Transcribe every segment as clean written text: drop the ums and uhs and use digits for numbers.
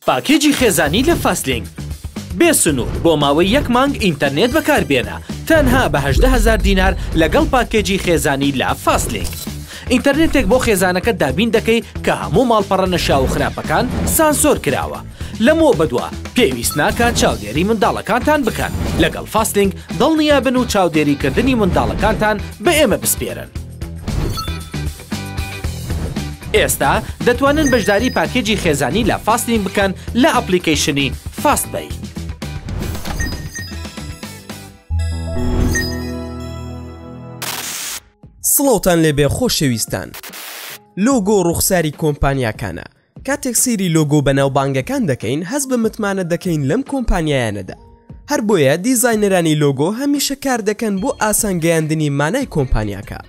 پاکێجی خێزانی لە فاستلینک بێ سنوور بۆ ماوەی یەک مانگ ئینتەرنێت بەکاربێنە تەنها بە 18 هەزار دینار لەگەڵ پاکێجی خێزانی لە فاستلینک ئینتەرنێتێک بۆ خێزانەکەت دابین دەکەی کە هەموو ماڵپەڕە نەشیاو و خراپەکان سانسۆر کراوە لەمەوە بەدوا پێویست ناکات چاودێری منداڵەکانتان بکەن لەگەڵ فاستلینک دڵنیابن و چاودێریکردنی منداڵەکانتان بە ئێمە بسپێرن. ئێستا دەتوانن بەشداری پاکێجی خێزانی لە فاستلینک بکەن لە ئەپلیکەیشنی فاست پەی. سڵاوتان لێبێ خۆشەویستان. لۆگۆ ڕوخساری کۆمپانیاکانە، کاتێک سەیری لۆگۆ بەناوبانگەکان دەکەین هەست بە متمانە دەکەین لەم کۆمپانیایانەدا، هەر بۆیە دیزاینەرانی لۆگۆ هەمیشە کار دەکەن بۆ ئاسان گەیاندنی مانای کۆمپانیاکە.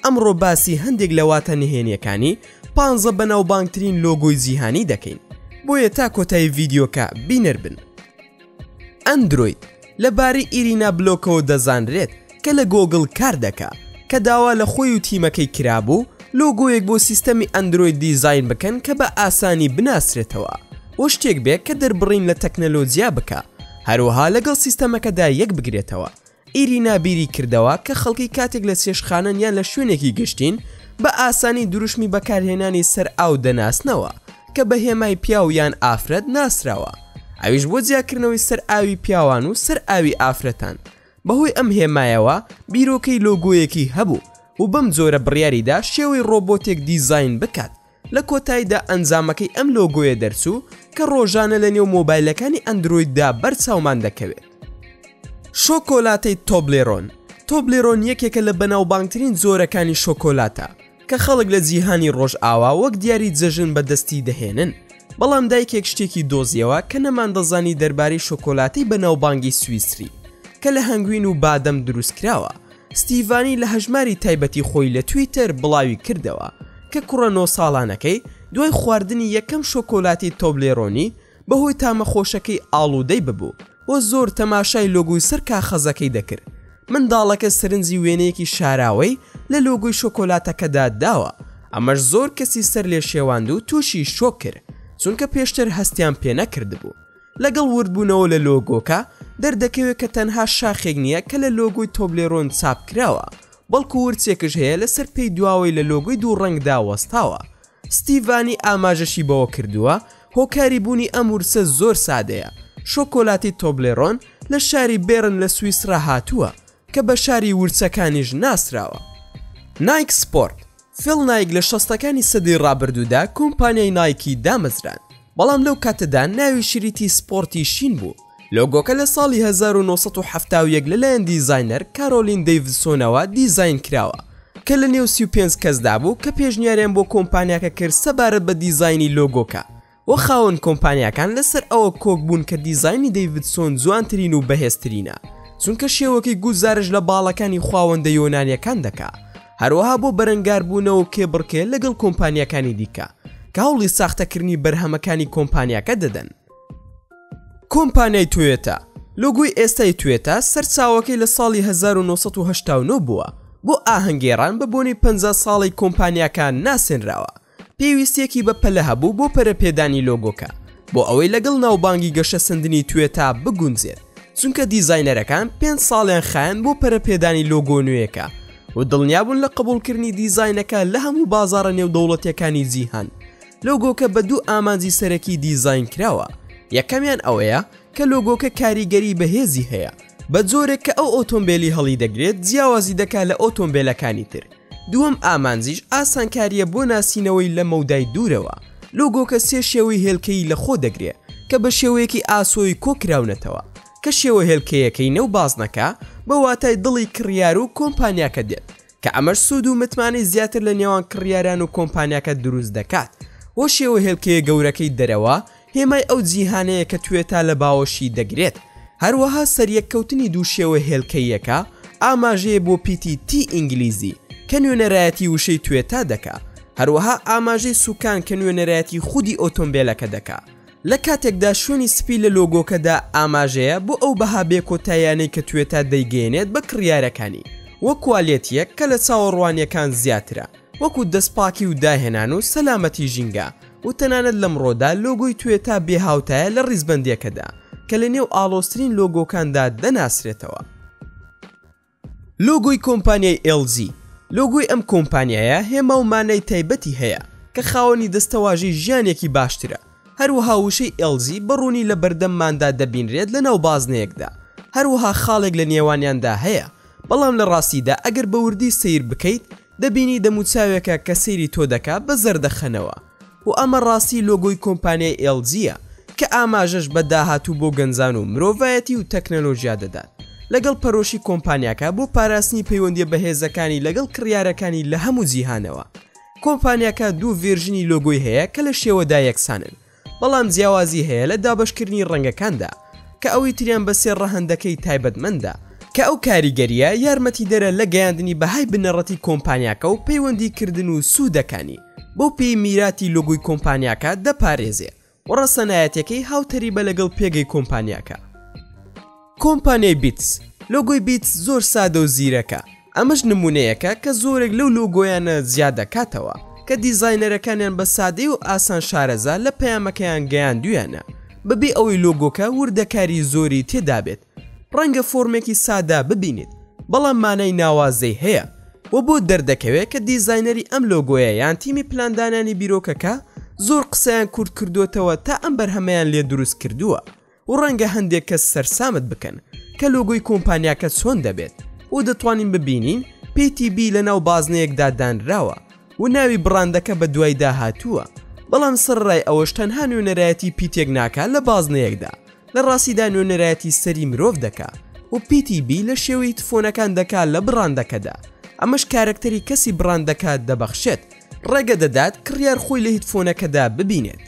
ئەمڕۆ باسی هەندێک لە واتا نهێنیەکانی پانزە بەناوبانگترین لۆگۆی جیهانی دەکەین، بۆیە تا کۆتایی ڤیدیۆکە بینەر بن. ئەندرۆید، لە بارەی ئیرینا بلۆکەوە دەزانرێت کە لە گۆگڵ کار دەکا، کە داوا لە خۆی و تیمەکەی کرابوو لۆگۆیەک بۆ سیستەمی ئەندرۆید دیزاین بکەن کە بە ئاسانی بناسرێتەوە و شتێک بێ کە دەربڕین لە تەکنەلۆجیا بکا هەروەها لەگەڵ سیستەمەکەدا یەک بگرێتەوە. ئیرینا بیری کردەوە کە خەڵکی کاتێک لە چێشتخانەن یان لە شوێنێکی گشتین بە ئاسانی دروشمی بەکارهێنانی سەر ئاو دەناسنەوە کە بە هێمای پیاو یان ئافرەت ناسراوە ئەویش بۆ جیاکردنەوەی سەر ئاوی پیاوان و سەر ئاوی ئافرەتان بەهۆی ئەم هێمایەوە بیرۆکەی لۆگۆیەکی هەبوو و بەم جۆرە بڕیاریدا شێوەی ڕۆبۆتێک دیزاین بکات لە کۆتاییدا ئەنجامەکەی ئەم لۆگۆیە دەرچوو کە ڕۆژانە لە نێو مۆبایلەکانی ئەندرۆیددا بەر چاومان دەکەوێت. شۆکۆلاتەی تۆبلێرۆن، تۆبلێرۆن یەکێکە لە بەناوبانگترین جۆرەکانی شۆکۆلاتە کە خەڵک لە جیهانی ڕۆژئاوا وەک دیاری جەژن بە دەستی دەهێنن، بەڵام دایکێک شتێکی دۆزیەوە کە نەماندەزانی دەربارەی شۆکۆلاتەی بەناوبانگی سویسری کە لە هەنگوین و بادەم دروستکراوە. ستیڤانی لە هەژماری تایبەتی خۆی لە تویتەر بڵاوی کردەوە کە کوڕە نۆ ساڵانەکەی دوای خواردنی یەکەم شۆکۆلاتی تۆبلێرۆنی بەهۆی تامە خۆشەکەی ئاڵوودەی ببوو و زۆر تەماشای لۆگۆی سەر کاخەزەکەی دەکرد. منداڵەکە سەرنجی وێنەیەکی شاراوەی لە لۆگۆی شۆکۆلاتەکەدا داوە، ئەمەش زۆر کەسی سەرلێشێواند و تووشی شۆک کرد، چونکە پێشتر هەستیان پێنەکردبوو. لەگەڵ وردبوونەوە لە لۆگۆکە، دەردەکەوێت کە تەنها شاخێک نییە کە لە لۆگۆی تۆبلێرۆن چاپکراوە، بەڵکو ورچێکش هەیە لەسەر پێی دواوەی لە لۆگۆی دوو ڕەنگدا وەستاوە. ستیڤانی ئاماژەشی بەوە کردووە، هۆکاری بوونی ئەم ورچە زۆر سادەیە، شۆکۆلاتی تۆبلێرۆن لە شاری بێرن لە سویسرا هاتووە، کە بە شاری ورچەکانیش ناسراوە. نایک سپۆرت، فیڵ نایک لە شەستەکانی سەدەی ڕابردوودا کۆمپانیای نایکی دامەزراند، بەڵام لەو کاتەدا ناوی شریتی سپۆرتی شین بوو. لۆگۆکە لە ساڵی 1971 لەلایەن دیزاینەر کارۆلین دەیڤسۆنەوە دیزاین کراوە، کە لە نێو 35 کەسدا بوو کە پێشنیاریان بۆ کۆمپانیاکە کرد سەبارەت بە دیزاینی لۆگۆکە. و خاوەن کۆمپانیاکان لەسەر ئەوە کۆک بوون کە دیزاینی دەیڤدسۆن جوانترین و بەهێزترینە، چونکە شێوەکەی گوزارش لە باڵەکانی خواوەندە یۆنانیەکان دەکا، هەروەها بۆ بەرەنگاربوونەوە و کێبڕکێ لەگەڵ کۆمپانیاکانی دیکە کە هەوڵی ساختەکردنی بەرهەمەکانی کۆمپانیاکە دەدەن. کۆمپانیای تۆیۆتا، لۆگۆی ئێستای توێتا سەرچاوەکەی لە ساڵی 1989 بووە، بۆ ئاهەنگگێڕان بە بۆنەی 50 ساڵەی کۆمپانیاکە ناسێنراوە. پێویستییەکی بەپەلە هەبوو بۆ پەرەپێدانی لۆگۆکە بۆ ئەوەی لەگەڵ ناوبانگی گەشەسەندنی توێتا بگونجێت، چونکە دیزاینەرەکان پێنج ساڵیان خایاند بۆ پەرەپێدانی لۆگۆ نوێیەکە و دڵنیابوون لە قبوڵکردنی دیزاینەکە لە هەموو بازاڕە نێودەوڵەتییەکانی جیهان. لۆگۆکە بە دوو ئامانجی سەرەکی دیزاین کراوە، یەکەمیان ئەوەیە کە لۆگۆکە کاریگەری بەهێزی هەیە بە جۆرێک کە ئەو ئۆتۆمبێلی هەڵیدەگرێت جیاوازی دەکات لە ئۆتۆمبێلەکانی تر، دووەم ئامانجیش ئاسانکارییە بۆ ناسینەوەی لە مەودای دوورەوە، لۆگۆکە سێ شێوەی هێلکەیی لەخۆ دەگرێ کە بە شێوەیەکی ئاسۆیی کۆکراونەتەوە، کە شێوە هێلکەیەکەی نێو بازنەکە بە واتای دڵی کڕیار و کۆمپانیاکە دێت، کە ئەمەش سوود و متمانەی زیاتر لە نێوان کڕیاران و کۆمپانیاکە دروست دەکات، و شێوە هێلکەیە گەورەکەی دەرەوە هێمای ئەو جیهانەیە کە توێتا لە باوەشی دەگرێت، هەروەها سەریەککەوتنی دوو شێوە هێلکەییەکە ئاماژەیە بۆ پیتی تی ئینگلیزی کە نوێنەرایەتی وشەی توێتا دەکا، هەروەها ئاماژەی سوکان کە نوێنەرایەتی خودی ئۆتۆمبێلەکە دەکا، لە کاتێکدا شوێنی سپی لە لۆگۆکەدا ئاماژەیە بۆ ئەو بەها بێکۆتاییانەی کە توێتا دەیگەیەنێت بە کڕیارەکانی، وەک کوالێتییەک کە لە چاوەڕوانییەکان زیاترە. وەکو دەستپاکی و داهێنان و سەلامەتی ژینگە. و تەنانەت لەمڕۆدا لۆگۆی توێتا بێهاوتایە لە ڕیزبەندییەکەدا کە لە نێو ئاڵۆزترین لۆگۆکاندا دەناسرێتەوە. لۆگۆی کۆمپانیای ئێڵ جی، لۆگۆی ئەم کۆمپانیایە هێما و مانای تایبەتی هەیە کە خاوەنی دەستەواژەی ژیانێکی باشترە، هەروەها وشەی ئێڵ جی بە ڕوونی لە بەردەمماندا دەبینرێت لەناو بازنەیەکدا، هەروەها خاڵێک لە نێوانیاندا هەیە، بەڵام لە ڕاستیدا ئەگەر بە وردی سەیر بکەیت دەبینی دەموچاوێکە کە سەیری تۆ دەکا بە زەردەخەنەوە و ئەمە ڕاستی لۆگۆی کۆمپانیای ئێڵ جییە کە ئاماژەش بە داهاتوو بۆ گەنجان و مرۆڤایەتی و تەکنەلۆژیا دەدات لەگەڵ پەرۆشی کۆمپانیاکە بۆ پاراستنی پەیوەندیە بەهێزەکانی لەگەڵ کڕیارەکانی لە هەموو جیهانەوە. کۆمپانیاکە دوو ڤێرژنی لۆگۆی هەیە کە لە شێوەدا یەکسانن بەڵام جیاوازی هەیە لە دابەشکردنی ڕەنگەکاندا کە ئەوەی تریان بە سێ ڕەهەندەکەی تایبەتمەندە کە ئەو کاریگەرییە یارمەتیدەرە لە گەیاندنی بەهای بنەڕەتی کۆمپانیاکە و پەیوەندی کردن و سوودەکانی بەو پێی میراتی لۆگۆی کۆمپانیاکە دەپارێزێ و ڕەسەنایەتیەکەی هاوتەریبە لەگەڵ پێگەی کۆمپانیاکە. کۆمپانیای بیتس، لۆگۆی بیتس زۆر سادە و زیرەکە، ئەمەش نمونەیەکە کە زۆرێک لەو لۆگۆیانە جیادەکاتەوە کە دیزاینەرەکانیان بە سادەی و ئاسان شارەزا لە پەیامەکەیان گەیاندویانە بەبێ ئەوەی لۆگۆکە وردەکاری زۆری تێدابێت. ڕەنگە فۆرمێکی سادە ببینیت بەڵام مانای ناوازەی هەیە و بۆت دەردەکەوێت کە دیزاینەری ئەم لۆگۆیە یان تیمی پلاندانانی بیرۆکەکە زۆر قسەیان کورت کردۆتەوە تا ئەم بەرهەمەیان لێ دروست کردووە و ڕەنگە هەندێک کەس سەرسامت بکەن کە لۆگۆی کۆمپانیاکە چۆن دەبێت و دەتوانین ببینین پیتی بی لەناو بازنەیەکدا دانراوە و ناوی بڕاندەکە بەدوایدا هاتووە بەڵام سەرەڕای ئەوەش تەنها نوێنەرایەتی پیتێک ناکات لە بازنەیەکدا لە ڕاستیدا نوێنەرایەتی سەری مرۆڤ دەکا و پیتی بی لە شێوەی تفۆنەکان دەکا لە بڕاندەکەدا ئەمەش کارەکتەری کەسی بڕاندەکە دەبەخشێت ڕێگە دەدات کڕیار خۆی لە هیتفۆنەکەدا ببینێت.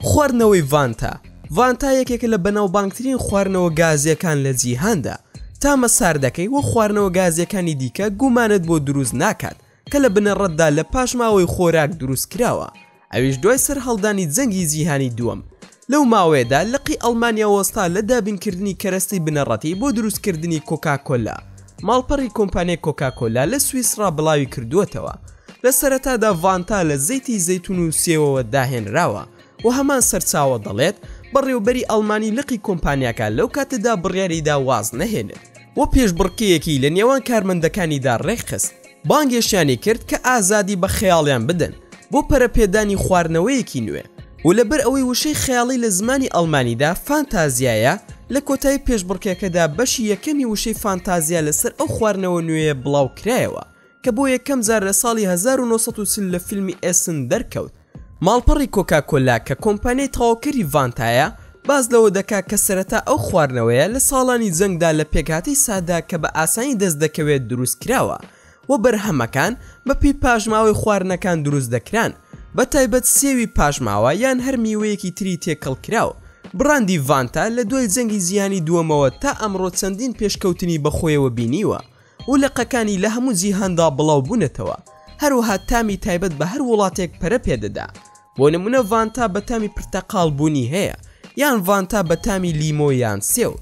خواردنەوەی ڤانتا، ڤانتا یەکێکە لە بەناوبانگترین خواردنەوە گازییەکان لە جیهاندا، تامە ساردەکەی وەک خواردنەوە گازییەکانی دیکە گومانت بۆ دروست ناکات کە لە بنەڕەتدا لە پاشماوەی خۆراک دروست کراوە، ئەویش دوای سەرهەڵدانی جەنگی جیهانی دووەم، لەو ماوەیەدا لقی ئەڵمانیا وەستا لە دابینکردنی کەرەستەی بنەڕەتی بۆ دروستکردنی کۆکاکۆلا، ماڵپەڕی کۆمپانیای کۆکاکۆلا لە سویسڕا بڵاوی کردووەتەوە، لە سەرەتادا ڤانتا لە زەیتی زەیتون و سێوەوە داهێنراوە و هەمان سەرچاوە دەڵێت، بەڕێوبەری ئەڵمانی لقی کۆمپانیاکە لەو کاتەدا بڕیاریدا واز نەهێنێت و پێشبڕکێیەکی لە نێوان کارمەندەکانیدا ڕێکخست. بانگێشتیانی کرد کە ئازادی بە خەیاڵیان بدەن بۆ پەرەپێدانی خواردنەوەیەکی نوێ و لەبەر ئەوەی وشەی خەیاڵی لە زمانی ئەڵمانیدا فانتازیایە لە کۆتایی پێشبڕکێکەدا بەشی یەکەمی وشەی فانتازیا لەسەر ئەو خواردنەوە نوێیە بڵاوکرایەوە کە بۆ یەکەم جار لە ساڵی 1940 لە فیلمی ئێسن دەرکەوت. ماڵپەڕی کۆکا کۆلا کە کۆمپانیای تەواوکەری ڤانتایە باس لەوە دەکات کە سەرەتا ئەو خواردنەوەیە لە ساڵانی جەنگدا لە پێکهاتەی سادە کە بە ئاسانی دەست دەکەوێت دروست کراوە و بەرهەمەکان بە پێی پاشماوەی خواردنەکان دروست دەکران بە تایبەت سێوی پاشماوە یان هەر میوەیەکی تری تێکەڵکراو. بڕاندی ڤانتا لە دوای جەنگی جیهانی دووەمەوە تا ئەمڕۆ چەندین پێشکەوتنی بەخۆیەوە بینیوە و لقەکانی لە هەموو جیهاندا بڵاو بوونەتەوە، هەروەها تامی تایبەت بە هەر وڵاتێک پەرە پێدەدا، بۆ نموونە ڤانتا بە تامی پرتەقاڵ بوونی هەیە، یان ڤانتا بە تامی لیمۆ یان سێو،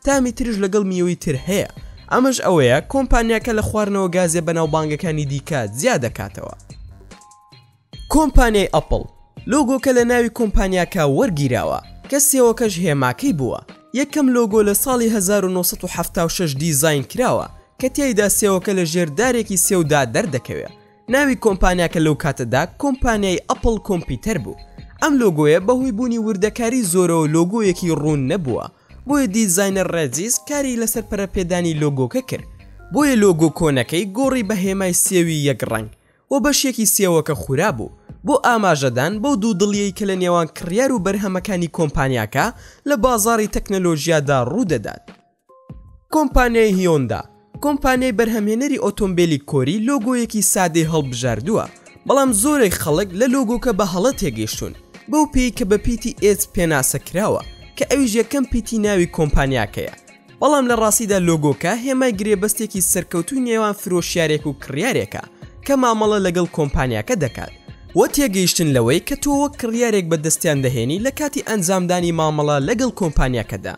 تامی تریش لەگەڵ میوەی تر هەیە، ئەمەش ئەوەیە کۆمپانیاکە لە خواردنەوە گازیە بەناوبانگەکانی دیکە جیا دەکاتەوە. کۆمپانیای ئەپڵ، لۆگۆکە لە ناوی کۆمپانیاکە وەرگیراوە، کە سێوەکەش هێماکەی بووە، یەکەم لۆگۆ لە ساڵی 1976 دیزاین کراوە، کە تیایدا سێوەکە لە ژێر دارێکی سێودا دەردەکەوێ. ناوی کۆمپانیاکە لەو کاتەدا کۆمپانیای ئەپڵ کۆمپیوتەر بوو. ئەم لۆگۆیە بەهۆی بوونی وردەکاری زۆرەوە لۆگۆیەکی ڕوون نەبووە، بۆیە دیزاینەر ڕێجیس کاری لەسەر پەرەپێدانی لۆگۆکە کرد، بۆیە لۆگۆ کۆنەکەی گۆڕی بە هێمای سێوی یەک ڕەنگ، و بەشێکی سێوەکە خورابوو، بۆ ئاماژەدان بەو دوودڵییەی کە لە نێوان کڕیار و بەرهەمەکانی کۆمپانیاکە لە بازاڕی تەکنەلۆژیادا ڕوودەدات. کۆمپانیای هیۆندا، کۆمپانیای بەرهەمهێنەری ئۆتۆمبێلی کۆری لۆگۆیەکی سادەی هەڵبژاردووە، بەڵام زۆرێک خەڵک لە لۆگۆکە بە هەڵە تێگەیشتوون، بەو پێیەی کە بە پیتی H پێناسە کراوە، کە ئەویش یەکەم پیتی ناوی کۆمپانیاکەیە. بەڵام لە ڕاستیدا لۆگۆکە هێمای گرێبەستێکی سەرکەوتووی نێوان فرۆشیارێک و کڕیارێکە کە مامەڵە لەگەڵ کۆمپانیاکە دەکات، وە تێگەیشتن لەوەی کە تۆ وەک کڕیارێک بەدەستیان دەهێنی لە کاتی ئەنجامدانی مامەڵە لەگەڵ کۆمپانیاکەدا.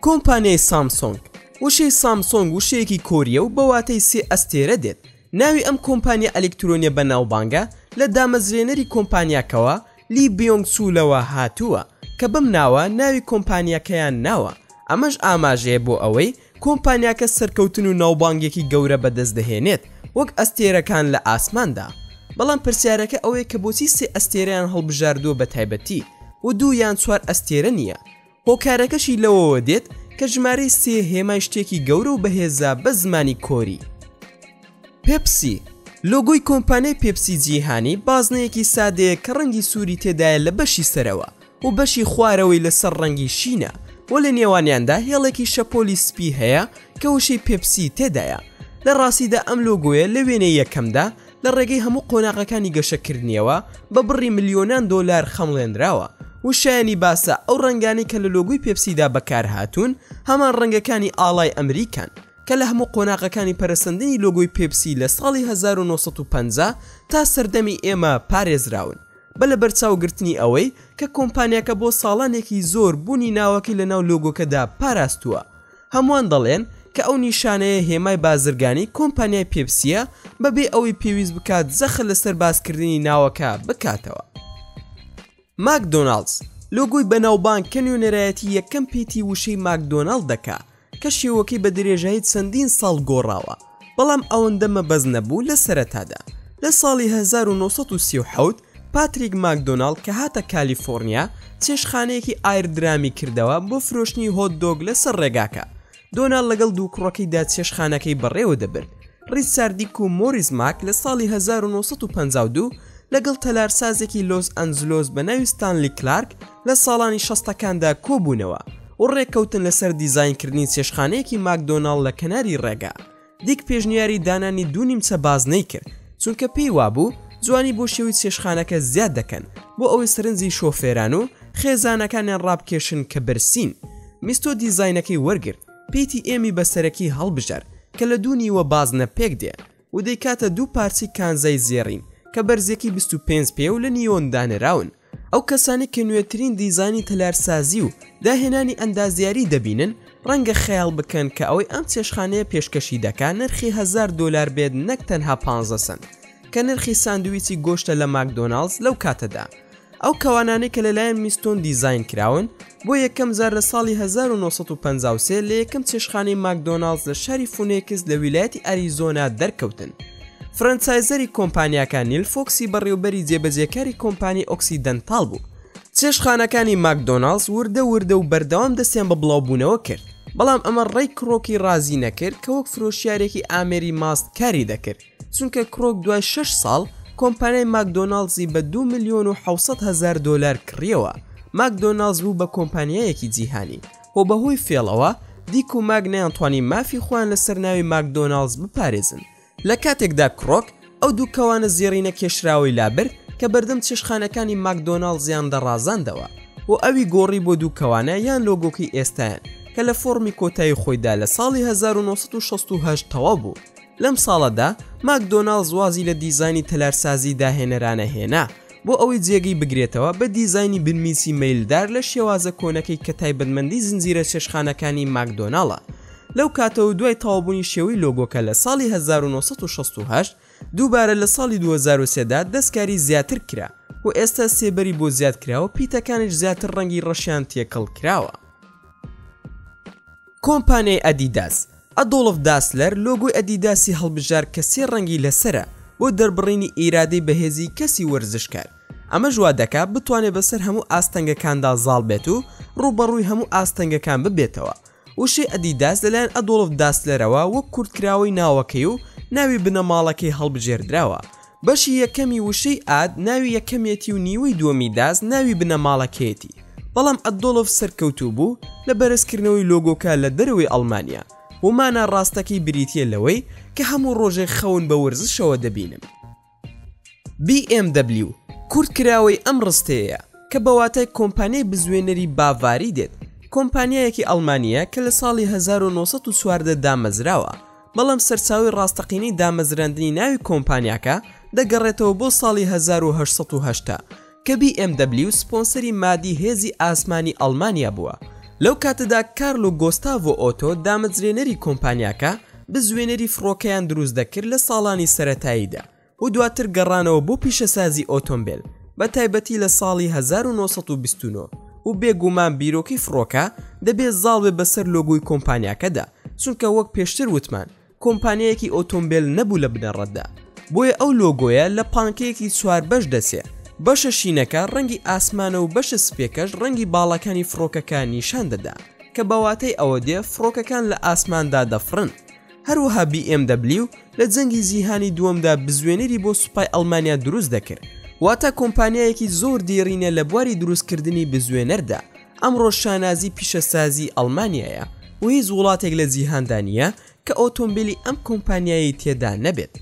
کۆمپانیای سامسۆنگ، وشەی سامسۆنگ وشەیەکی کۆرییە و بە واتای سێ ئەستێرە دێت، ناوی ئەم کۆمپانیا ئەلیکترۆنیە بەناوبانگە لە دامەزرێنەری کۆمپانیاکەوە لی بیۆنگ چولەوە هاتووە کە بەم ناوە ناوی کۆمپانیاکەیان ناوە، ئەمەش ئاماژەیە بۆ ئەوەی کۆمپانیاکە سەرکەوتن و ناوبانگێکی گەورە بەدەست دەهێنێت وەک ئەستێرەکان لە ئاسماندا. بەڵام پرسیارەکە ئەوەیە کە بۆچی سێ ئەستێرەیان هەڵبژاردووە بە تایبەتی و دوو یان چوار ئەستێرە نییە؟ هۆکارەکەشی لەوەوە دێت کە ژمارەی سێ هێمای شتێکی گەورە و بەهێزە بە زمانی کۆری. پێپسی، لۆگۆی کۆمپانیای پێپسی جیهانی بازنەیەکی سادەیە کە ڕەنگی سووری تێدایە لە بەشی سەرەوە و بەشی خوارەوەی لەسەر ڕەنگی شینە و لە نێوانیاندا هێڵێکی شەپۆلی سپی هەیە کە وشەی پێپسی تێدایە. لە ڕاستیدا ئەم لۆگۆیە لە وێنەی یەکەمدا لە ڕێگەی هەموو قۆناغەکانی گەشەکردنیەوە بە بڕی ملیۆنان دۆلار خەمڵێنراوە و شایەنی باسە ئەو ڕەنگانەی کە لە لۆگۆی پێپسیدا بەکارهاتوون هەمان ڕەنگەکانی ئاڵای ئەمریکان کە لە هەموو قۆناغەکانی پەرەسەندنی لۆگۆی پێپسی لە ساڵی 1950 تا سەردەمی ئێمە پارێزراون بە لەبەرچاوگرتنی ئەوەی کە کۆمپانیاکە بۆ ساڵانێکی زۆر بوونی ناوەکەی لەناو لۆگۆکەدا پاراستووە. هەمووان دەڵێن کە ئەو نیشانەیە هێمای بازرگانی کۆمپانیای پێپسییە بەبێ ئەوەی پێویست بکات جەخت لەسەر باسکردنی ناوەکە بکاتەوە. ماکدۆناڵدز، لۆگۆی بەناوبانگ کە نوێنەرایەتی یەکەم پیتی وشەی ماکدۆناڵد دەکا کە شێوەکەی بە درێژایی چەندین ساڵ گۆڕاوە بەڵام ئەوەندە مەبەست نەبوو لە سەرەتادا. لە ساڵی 1937 پاتریک ماکدۆناڵد کە هاتە کالیفۆرنیا چێشتخانەیەکی ئایردرامی کردەوە بۆ فرۆشتنی هۆت دۆگ لەسەر ڕێگاکە. دۆناڵد لەگەڵ دوو کوڕەکەیدا چێشتخانەکەی بەڕێوە دەبرد. ڕیچارد دیک و مۆریس ماک لە ساڵی 1952 لەگەڵ تەلارسازێکی لۆس ئەنجلۆس بە ناوی ستانلی کلارک لە ساڵانی شەستەکاندا کۆبوونەوە و ڕێککەوتن لەسەر دیزاینکردنی چێشتخانەیەکی ماکدۆناڵد لە کەناری ڕێگا. دیک پێشنیاری دانانی دوو نیمچە بازنەی کرد، چونکە پێی وابوو جوانی بۆ شێوەی چێشتخانەکە زیاد دەکەن بۆ ئەوەی سەرنجی شۆفێران و خێزانەکانیان ڕابکێشن کە برسین. میستۆ دیزاینەکەی وەرگرت، پیتی ئێمی بە سەرەکی هەڵبژارد کە لە دوو نیوە بازنە پێکدێ و دەیکاتە دوو پارچەی کانزای زێڕین کە بەرزیەکەی 25 پێ و لە نیۆن دانراون. ئەو کەسانەی کە نوێترین دیزاینی تەلارسازی و داهێنانی ئەندازیاری دەبینن، ڕەنگە خەیاڵ بکەن کە ئەوەی ئەم چێشتخانەیە پێشکەشی دەکا نرخی هەزار دۆلار بێت نەک تەنها پانزە سەنت، کە نرخی ساندویچی گۆشتە لە ماکدۆناڵدز لەو کاتەدا. ئەو کەوانانەی کە لەلایەن میستۆن دیزاین کراون، بۆ یەکەم جار لە ساڵی 1953 لە یەکەم چێشتخانەی ماکدۆناڵدز لە شاری فونێکس لە ویلایەتی ئەریزۆنا دەرکەوتن. فرەنچایزەری کۆمپانیاکە نیل فۆکسی بەڕێوبەری جێبەجێکاری کۆمپانی ئۆکسیدەنتاڵ بوو. چێشتخانەکانی ماکدۆناڵدز وردە وردە و بەردەوام دەستیان بە بڵاوبوونەوە کرد، بەڵام ئەمە ڕەی کرۆکی ڕازی نەکرد کە وەک فرۆشیارێکی ئامێری ماست کاری دەکرد، چونکە کرۆک دوای شەش ساڵ کۆمپانیای ماکدۆناڵدزی بە دوو ملیۆن و 700 هەزار دۆلار کڕیەوە. ماکدۆناڵدز بوو بە کۆمپانیایەکی جیهانی و بەهۆی فێڵەوە دیک و ماک نەیانتوانی مافی خۆیان لەسەر ناوی ماکدۆناڵدز بپارێزن. لە کاتێکدا کرۆک ئەو دوو کەوانە زێڕینە کێشراوەی لابرد کە بەردەم چێشتخانەکانی ماکدۆناڵدزیان دەڕازاندەوە و ئەوی گۆڕی بۆ دوو کەوانە یان لۆگۆکەی ئێستایان کە لە فۆڕمی کۆتایی خۆیدا لە ساڵی 1968 تەواو بوو. لەم ساڵەدا ماکدۆناڵدز وازی لە دیزاینی تەلارسازی داهێنەرانە هێنا بۆ ئەوەی جێگەی بگرێتەوە بە دیزاینی بنمیچی مەیلدار لە شێوازە کۆنەکەی کە تایبەتمەندی زنجیرە چێشتخانەکانی ماکدۆناڵە. لەو کاتەوە دوای تەواوبوونی شێوەی لۆگۆکە لە ساڵی 1968، دووبارە لە ساڵی 2003 دا دەستکاری زیاتر کرا و ئێستا سێبەری بۆ زیاد کرا و پیتەکانیش زیاتر ڕەنگی ڕەشیان تێکەڵ کراوە. کۆمپانیای ئەدیداس، ئەدۆڵف داسلەر لۆگۆی ئەدیداسی هەڵبژارد کە سێ ڕەنگی لەسەرە بۆ دەربڕینی ئیرادەی بەهێزی کەسی وەرزشکار، ئەمەش وا دەکات بتوانێت بەسەر هەموو ئاستەنگەکاندا زاڵ بێت و ڕووبەڕووی هەموو ئاستەنگەکان ببێتەوە. وشەی ئەدیداس لەلایەن ئەدۆڵف داسلەرەوە وەک کورتکراوەی ناوەکەی و ناوی بنەماڵەکەی هەڵبژێردراوە. بەشی یەکەمی وشەی ئاد ناوی یەکەمیەتی و نیوەی دووەمی داس ناوی بنەماڵەکەیەتی. بەڵام ئەدۆڵف سەرکەوتوو بوو لە بەرزکردنەوەی لۆگۆکە لە دەرەوەی ئەڵمانیا و مانا ڕاستەکەی بریتییە لەوەی کە هەموو ڕۆژێک خەون بە وەرزشەوە دەبینم. BMW کورتکراوەی ئەم ڕستەیەیە کە بە واتای کۆمپانیای بزوێنەری باڤاری دێت، کۆمپانیایەکی ئەڵمانییە کە لە ساڵی 1914 دامەزراوە، بەڵام سەرچاوەی ڕاستەقینەی دامەزراندنی ناوی کۆمپانیاکە دەگەڕێتەوە بۆ ساڵی 1880 کە BMW سپۆنسەری مادی هێزی ئاسمانی ئەڵمانیا بووە. لەو کاتەدا کارل و گۆستاڤۆ ئۆتۆ دامەزرێنەری کۆمپانیاکە بزوێنەری فڕۆکەیان دروست دەکرد لە ساڵانی سەرەتاییدا. و دواتر گەڕانەوە بۆ پیشەسازی ئۆتۆمبێل بە تایبەتی لە ساڵی 1929 و بێگومان بیرۆکەی فڕۆکە دەبێت زاڵ بێ بەسەر لۆگۆی کۆمپانیاکەدا چونکە وەک پێشتر وتمان کۆمپانیایەکی ئۆتۆمبێل نەبوو لە بنەڕەتدا بۆیە ئەو لۆگۆیە لە پانکەیەکی چوار بەش دەچێ بەشە شینەکە ڕەنگی ئاسمانە و بەشە سپیەکەش ڕەنگی باڵەکانی فڕۆکەکە نیشان دەدا کە بە واتای ئەوە دێ فڕۆکەکان لە ئاسماندا دەفڕن. هەروەها BMW لە جەنگی جیهانی دووەمدا بزوێنەری بۆ سوپای ئەڵمانیا دروست دەکرد، واتە کۆمپانیایەکی زۆر دێرینە لە بواری دروستکردنی بزوێنەردا، ئەمڕۆ شانازی پیشەسازی ئەڵمانیایە و هیچ وڵاتێک لە جیهاندا نییە کە ئۆتۆمبێلی ئەم کۆمپانیایەی تێدا نەبێت.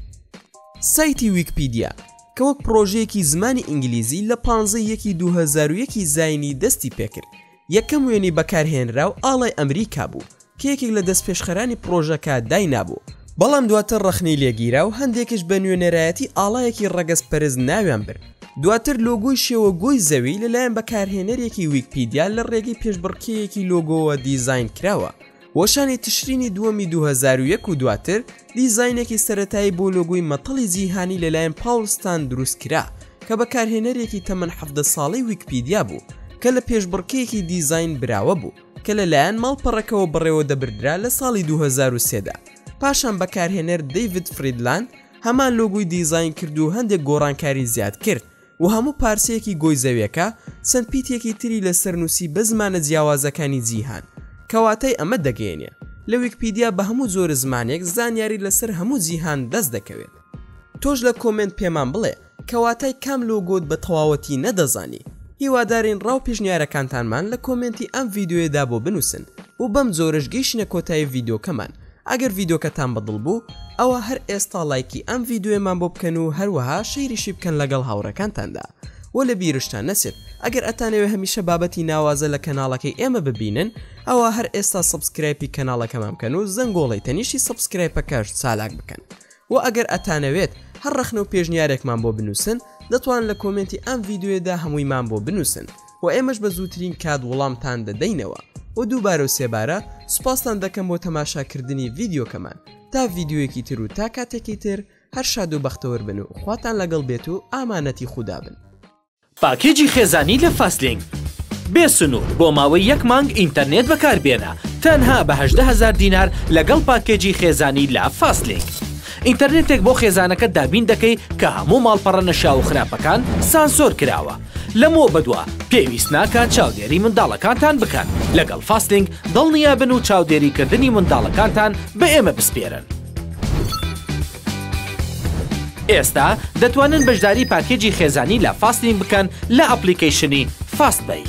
سایتی ویکپیدیا کە وەک پڕۆژەیەکی زمانی ئینگلیزی لە پانزە یەکی 2001 زاینی دەستی پێکرد، یەکەم وێنەی بەکارهێنراو ئاڵای ئەمریکا بوو کە یەکێک لە دەستپێشخەرانی پڕۆژەکە داینابوو، بەڵام دواتر ڕەخنەی لێگیرا و هەندێکیش بە نوێنەرایەتی ئاڵایەکی ڕەگەزپەرست ناویان برد. دواتر لۆگۆی شێوە گۆی زەوی لەلایەن بەکارهێنەرێکی ویکپیدیا لە ڕێگەی پێشبڕکێیەکی لۆگۆوە دیزاین کراوە. وەشانی تشرینی دووەمی 2001 و دواتر دیزاینێکی سەرەتایی بۆ لۆگۆی مەتەڵی جیهانی لەلایەن پاوڵ ستان دروست کرا کە بەکارهێنەرێکی تەمەن 17 ساڵەی ویکپیدیا بوو کە لە پێشبڕکێیەکی دیزاین براوە بوو کە لەلایەن ماڵپەڕەکەوە بەڕێوەدەبردرا لە ساڵی 2003 دا. پاشان بەکارهێنەر دەیڤد فریدلاند هەمان لۆگۆی دیزاین کرد و هەندێک گۆڕانکاری زیاد کرد و هەموو پارچەیەکی گۆی زەویەکە چەند پیتێکی تری لەسەر نووسی بە زمانە جیاوازەکانی جیهان کە واتای ئەمە دەگەیەنێ لە ویکپیدیا بە هەموو جۆرە زمانێک زانیاری لەسەر هەموو جیهان دەست دەکەوێت. تۆش لە کۆمێنت پێمان بڵێ کە واتای کام لۆگۆت بە تەواوەتی نەدەزانی. هیوادارین ڕاو پێشنیارەکانتانمان لە کۆمێنتی ئەم ڤیدیۆیەدا بۆ بنووسن و بەم جۆرەش گەیشتینە کۆتایی ڤیدیۆکەمان ئەگەر ڤیدیۆکەتان بەدڵ بوو ئەوا هەر ئێستا ڵایکی ئەم ڤیدیۆیەمان بۆ بکەن و هەروەها شەیریشی بکەن لەگەڵ هاوڕێکانتاندا وە لە بیرشتان نەچێت ئەگەر ئەتانەوێ هەمیشە بابەتی ناوازە لە کەناڵەکەی ئێمە ببینن ئەوا هەر ئێستا subscribe ی کەناڵەکەمان بکەن و زەنگۆڵەی تەنیشتی subscribe ەکەش چالاک بکەن وە ئەگەر ئەتانەوێت هەر ڕەخنە و پێشنیارێکمان بۆ بنووسن دەتوان لە کۆمێنتی ئەم ڤیدیۆیەدا هەموویمان بۆ بنووسن و ئێمەش بە زووترین کات وڵامتان دەدەینەوە و دووبارە و سێبارە سوپاستان دەکەم بۆ تەماشاکردنی ڤیدیۆکەمان تا ڤیدیۆیەکی تر و تا کاتێکی تر هەر شاد و بەختەوەر بن و خواتان لەگەڵ بێت و ئامانەتی خودا بن. پاکێجی خێزانی لە فاستلینک بێ سنوور بۆ ماوەی یەک مانگ ئینتەرنێت بەکاربێنە تەنها بە 18 هەزار دینار لەگەڵ پاکێجی خێزانی لە فاستلینک ئینتەرنێتێک بۆ خێزانەکەت دابین دەکەی کە هەموو ماڵپەڕە نەشیاو و خراپەکان سانسۆر کراوە لەمەوە بەدوا پێویست ناکات چاودێری منداڵەکانتان بکەن لەگەڵ فاستلینک دڵنیابن و چاودێریکردنی منداڵەکانتان بە ئێمە بسپێرن. ئێستا دەتوانن بەشداری پاکێجی خێزانی لە فاستلینک بکەن لە ئەپڵیکەیشنی فاست پەی.